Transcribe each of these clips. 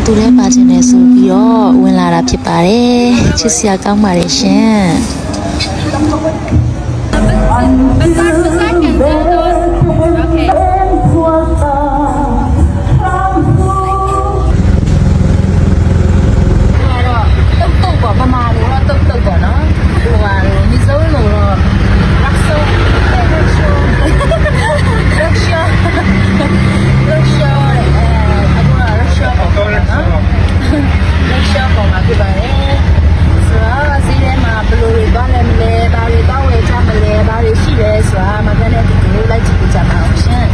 သူလည်းပါချင်တယ်ဆိုပြီးတော့ဝင်လာတာဖြစ်ပါတယ်ချစ်စရာကောင်းပါတယ်ရှင် တော့တုတ်တုတ်ပေါ့ပမာလို့တော့တုတ်တုတ်ပေါ့နော်ဟိုဟာလို့မိစိုးလို့တော့ရက်ဆိုးရက်ရှိုးရက်ရှိုးရက်ရှိုးအခုကရက်ရှိုးပေါ့နော်ရက်ရှိုးပေါ်မှာဖြစ်ပါတယ်ဆိုတော့ဈေးထဲမှာဘလို့တွေသွားလဲမလဲဘာတွေတောင်းဝယ်ချမလဲဘာတွေရှိလဲဆိုတာမကနဲ့တူတူလိုက်ကြည့်ကြပါအောင်ရှင်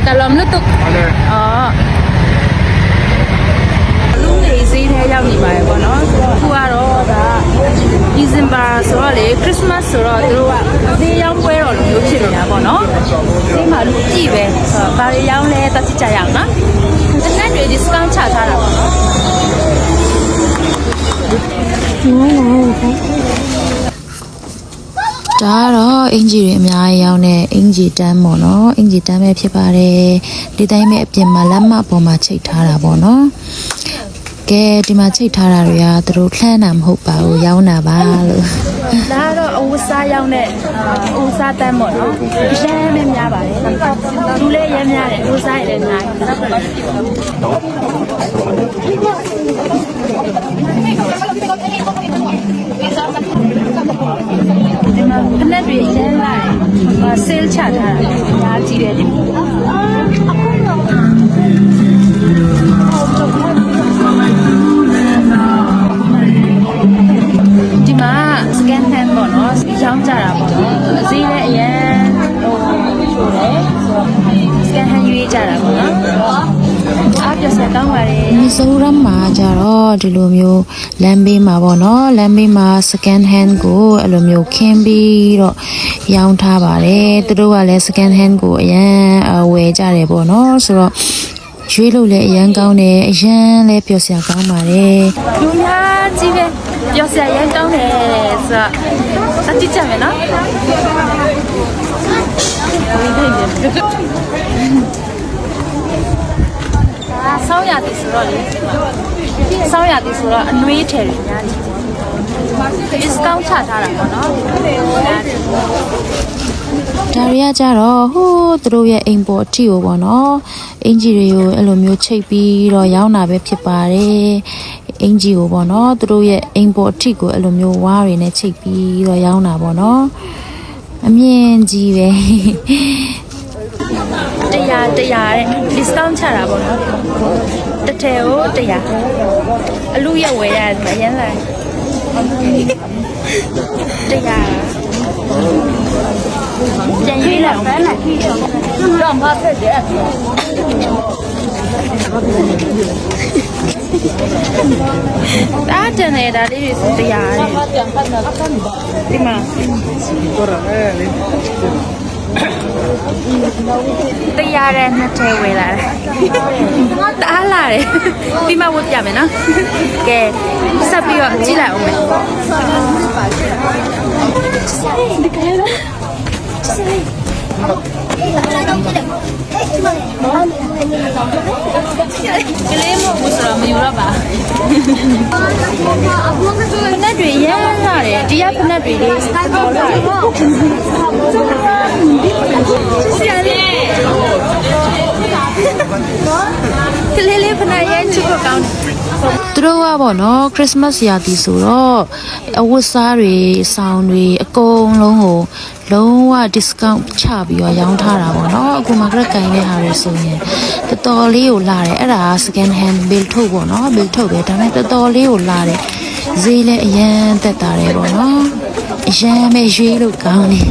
ကလမ်လူတုအော် လူငယ်ဈေးထဲရောက်နေပါတယ်ပေါ့နော်ဆိုတော့ခုကတော့ဒါ December ဆိုတော့လေ Christmas ဆိုတော့သူတို့ကဈေးရောင်းပွဲတော်လိုမျိုးဖြစ်နေတာပေါ့နော်ဈေးမှာလူကြည့်ပဲဆိုတော့ဘာတွေရောင်းလဲတက်ကြည့်ကြရအောင်နော်တနက်တွေ discount ချထားတာပေါ့နော် ဒါကတော့အင်ဂျီတွေအများကြီးရောင်းတဲ့အင်ဂျီတန်းပေါ့နော်အင်ဂျီတန်းပဲဖြစ်ပါတယ်ဒီတိုင်းပဲအပြင်မှာလက်မပေါ်မှာချိတ်ထားတာပေါ့နော်ကဲဒီမှာချိတ်ထားတာတွေကသူတို့လှမ်းတာမဟုတ်ပါဘူးရောင်းတာပါလို့ ဒါကတော့အဝစားရောင်းတဲ့အဝစားတန်းပေါ့နော်ရမ်းပဲများပါတယ်လူလည်းရမ်းများတယ်အဝစားရလည်းများတယ်ဒီမှာဖက်တွေရမ်းလိုက်ဟိုဆေးချထားတာအများကြီးတယ်ဒီ ဒီမှာ scan hand ပေါ့နော်ရောင်းကြတာပေါ့နော်အဈေးလည်းအရင်ဟိုချိုးတယ်ဆိုတော့ scan hand ရွေးကြတာပေါ့နော်အားပြဆက်ကောင်းပါတယ် မီဇိုရမ်မှာကြတော့ဒီလိုမျိုးလမ်းဘေးမှာပေါ့နော်လမ်းဘေးမှာ second hand ကိုအဲ့လိုမျိုးခင်းပြီးတော့ရောင်းထားပါတယ်သူတို့ကလည်း second hand ကိုအရန်အဝယ်ကြတယ်ပေါ့နော်ဆိုတော့ရွေးလို့လည်းအရန်ကောင်းတယ်အရန်လည်းပျော်စရာကောင်းပါတယ် လူများကြီးပဲပျော်စရာရမ်းကောင်းတယ်ဆိုတော့စကြည့်ကြမယ်နော်ဒါဆောင်းရသည်ဆိုတော့လေဆောင်းရသည်ဆိုတော့အနှွေးထည်တွေအများကြီး discount ချထားတာပေါ့နော် ဒါတွေကကြတော့ဟိုးသူတို့ရဲ့အိမ်ပေါ်အထိကိုပေါ့နော်အင်ဂျီတွေကိုအဲ့လိုမျိုးချိတ်ပြီးတော့ရောင်းတာပဲဖြစ်ပါတယ်အင်ဂျီကိုပေါ့နော်သူတို့ရဲ့အိမ်ပေါ်အထိကိုအဲ့လိုမျိုးဝါးတွေနဲ့ချိတ်ပြီးတော့ရောင်းတာပေါ့နော်အမြင်ကြီးပဲ 100 100တဲ့ discount ချတာပေါ့နော်တစ်ထည်ကို100အလူရက်ဝယ်ရတယ်အရင်လိုက်100ပြန်ရွေးလိုက်အောင် 让他自己。 ဒါတန်တယ်ဒါလေးတွေဆို100တဲ့ဒီမှာ100တဲ့နှစ်ထည်ဝယ်လာတယ်တအားလာတယ်ပြီးမှဝတ်ပြမယ်နော်ကဲဆက်ပြီးတော့ကြည့်လိုက်အောင်မယ် ကလေးမို့ဘူးဆိုတော့မယူတော့ပါဖနက်တွေရမ်းလာတယ်တရားဖနက်တွေလေးပေါ်လာတယ်ဆရာလေးကလေးလေးဖနက်ရဲချစ်ဖို့ကောင်းတယ် သူတို့ကပေါ့နော်ခရစ်စမတ်ရာသီဆိုတော့အဝတ်စားတွေဆောင်တွေအကုန်လုံးကိုလုံးဝ discount ချပြီးတော့ရောင်းထားတာပေါ့နော်အခုမှကရက်ကန်တဲ့ဟာတွေဆိုရင်တော်တော်လေးကိုလာတယ်အဲ့ဒါ second hand bill ထုတ်ပေါ့နော် bill ထုတ်ပဲဒါပေမဲ့တော်တော်လေးကိုလာတယ်ဈေးလည်းအရန်တက်တာတယ်ပေါ့နော်အရန်ပဲရွေးလို့ကောင်းတယ်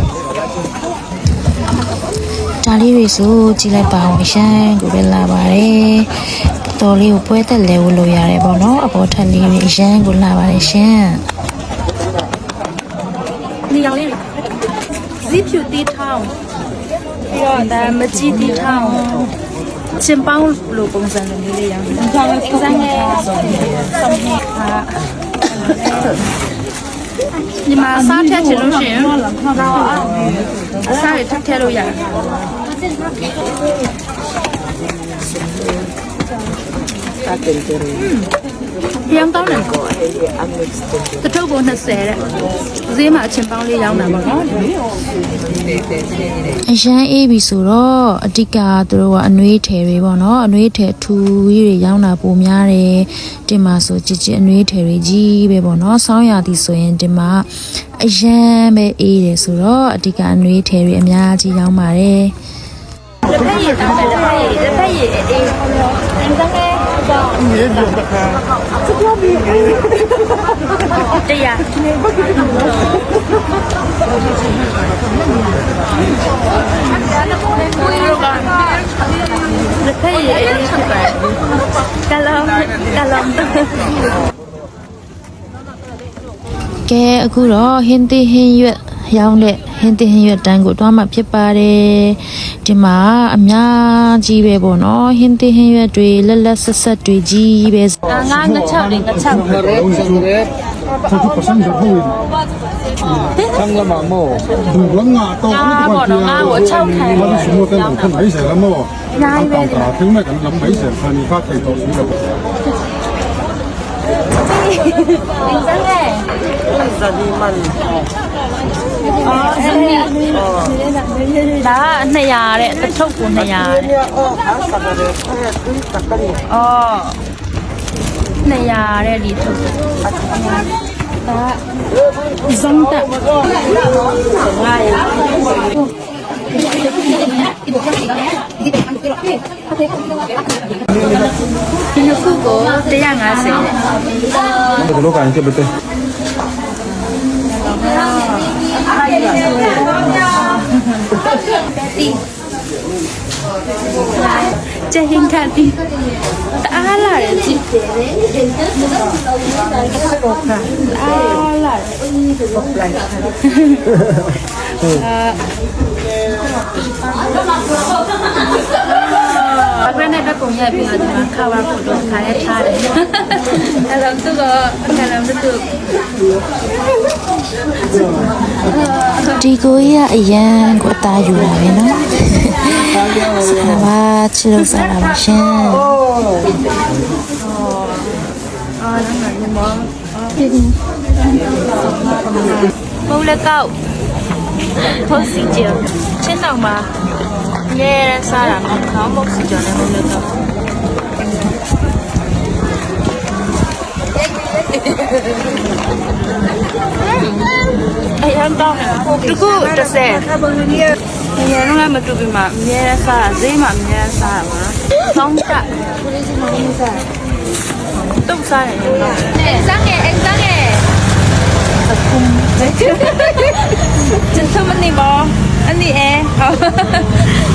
ဒါလေးတွေဆိုကြည့်လိုက်ပါအောင်အရန်ကိုပဲလာပါတယ်တော်လေးကိုပွဲတက်လဲဝလို့ရတယ်ပေါ့နော်အပေါ်ထက်လေးတွေအရန်ကိုလာပါတယ်ရှင် နေရောင်လေးတွေဇီးဖြူတီးထောင်းပြီးတော့ဒါမကြီးတီးထောင်းချင်းပေါင်းလိုပုံစံလိုမျိုးလေးရောင်းတယ်။စမ်းငယ်ဆုံးနေဟာဒီမှာစားထက်ချင်လို့ရှိရင်စားရထက်ထက်လို့ရတယ်။ ရောင်းကောင်းတယ်တထုပ်ကို20တဲ့ဈေးမှာအချင်းပေါင်းလေးရောင်းတာပေါ့နော် အရန်အေးပြီဆိုတော့အတိကသူတို့ကအနှွေးထည်တွေပေါ့နော်အနှွေးထည်ထူကြီးတွေရောင်းတာပိုများတယ်တင်မှာဆိုကြည်ကြည်အနှွေးထည်တွေကြီးပဲပေါ့နော်ဆောင်းရာသီဆိုရင်တင်မှာအရန်ပဲအေးတယ်ဆိုတော့အတိကအနှွေးထည်တွေအများကြီးရောင်းပါတယ် လက်ဖက်ရည်တောင်းတယ်လက်ဖက်ရည်လက်ဖက်ရည်အေးအင်းစငယ်တရားလက်ဖက်ရည်အေးဖြစ်ပါတယ်ကလောင်ကလောင် ကဲအခုတော့ဟင်းသီးဟင်းရွက်ရောင်းတဲ့ဟင်းသီးဟင်းရွက်တန်းကိုတွားမှဖြစ်ပါတယ်ဒီမှာအများကြီးပဲပေါ့နော်ဟင်းသီးဟင်းရွက်တွေလက်လက်ဆက်ဆက်တွေကြီးပဲ ငါငါချောက်လေးငါချောက် 啊，我侬啊我抽开我是全部跟农村买成了么？到大厅那个人买成，看你发提到水了。 စငယ်အော်ဇနီဒါက200တဲ့တစ်ထုပ်ကို200တဲ့အော်200တဲ့ဒီထုပ်ဒါဇန်တာဒီနှစ်ခုကို150တဲ့ 这个老感对不对？ ကျဟင်းခတ်ပြီးတအားလာတယ်ကြည့်တအားလာတယ်အာဘယ်နဲ့တော့ပုံရိုက်ပြီးတော့ဒီမှာခါဝါဖို့တော့ခါရထားတယ်အဲ့တော့သူကအဲ့တော့သူ ဒီကိုကြီးကအရန်ကိုအသားယူတာပဲနော်ဆရာပါချစ်လို့စားတာပါရှင် မုတ်လက်ကောက်ဖုတ်စီကျော်ချင်းတောင်မှာအမြဲတမ်းစားတာမခေါင်းမုတ်စီကျော်နဲ့မုတ်လက်ကောက်အရန်တောင်းတယ်တခု30ငယ်တော့ကမတူပြီမှာအမြဲတမ်းစားတာဈေးမှာအမြဲတမ်းစားတာပေါ့နော်။ကောင်းကတုတ်စားတယ်နော်။အစငယ်အစငယ် 真他妈你包，啊你哎，好，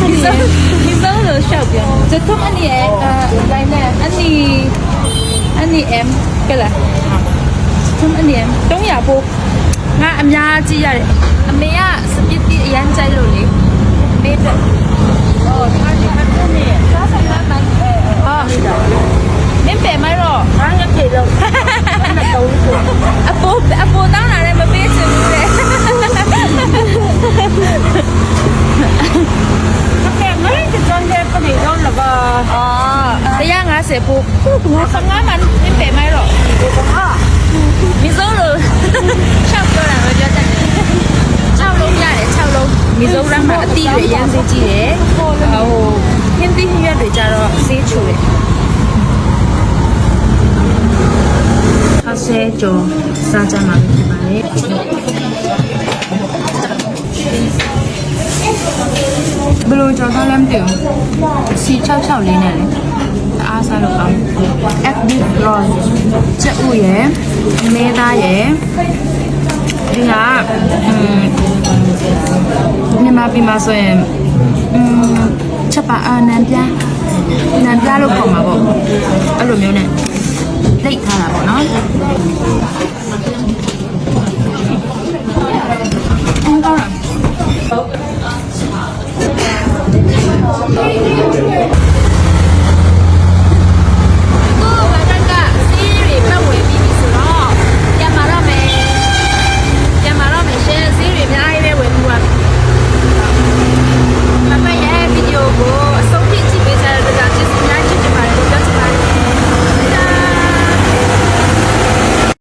你说你说我小表，这他妈你哎，来呢，啊你啊你 M 个啦，这他妈你 M 东亚波，ငါအများကြီးရတယ်အမေကစပစ်တီအရန်ကြိုက်လို့လေမေးတယ်အော်ထားတယ်အကုနေစားဆိုင်မှာမအော်မင်းပဲမရောငါငါပြေတော့အပိုအပိုတောင်းလာတယ်မပေးချင်ဘူးလေ 150ဘူး15မှမင်းပဲမဲတော့မီဇိုးလို့6ပြောတာပဲပြောတတ်တယ်6လုံးရတယ်6လုံးမီဇိုးရမ်းမှာအတီးတွေအရင်စေးကြည့်တယ်ဟိုဟင်းသီးဟင်းရွက်တွေကြတော့စေးချိုတယ်ဆောက်ဆဲကြော်စားကြမှာဖြစ်ပါတယ်ဘလို့ကြော်သားလည်းမသိဘူးစီ66လေးနဲ့လေအားစားလို့ကောင်း FB Roll ချက်ဥရယ်မဲသားရယ်ဒီကအင်းမြန်မာပြည်မှာဆိုရင်အင်းချက်ပါအာနံပြားနံပြားလို့ခေါ်မှာပေါ့အဲ့လိုမျိုးနဲ့လိတ်ထားတာပေါ့နော်အင်းကောင်းတာ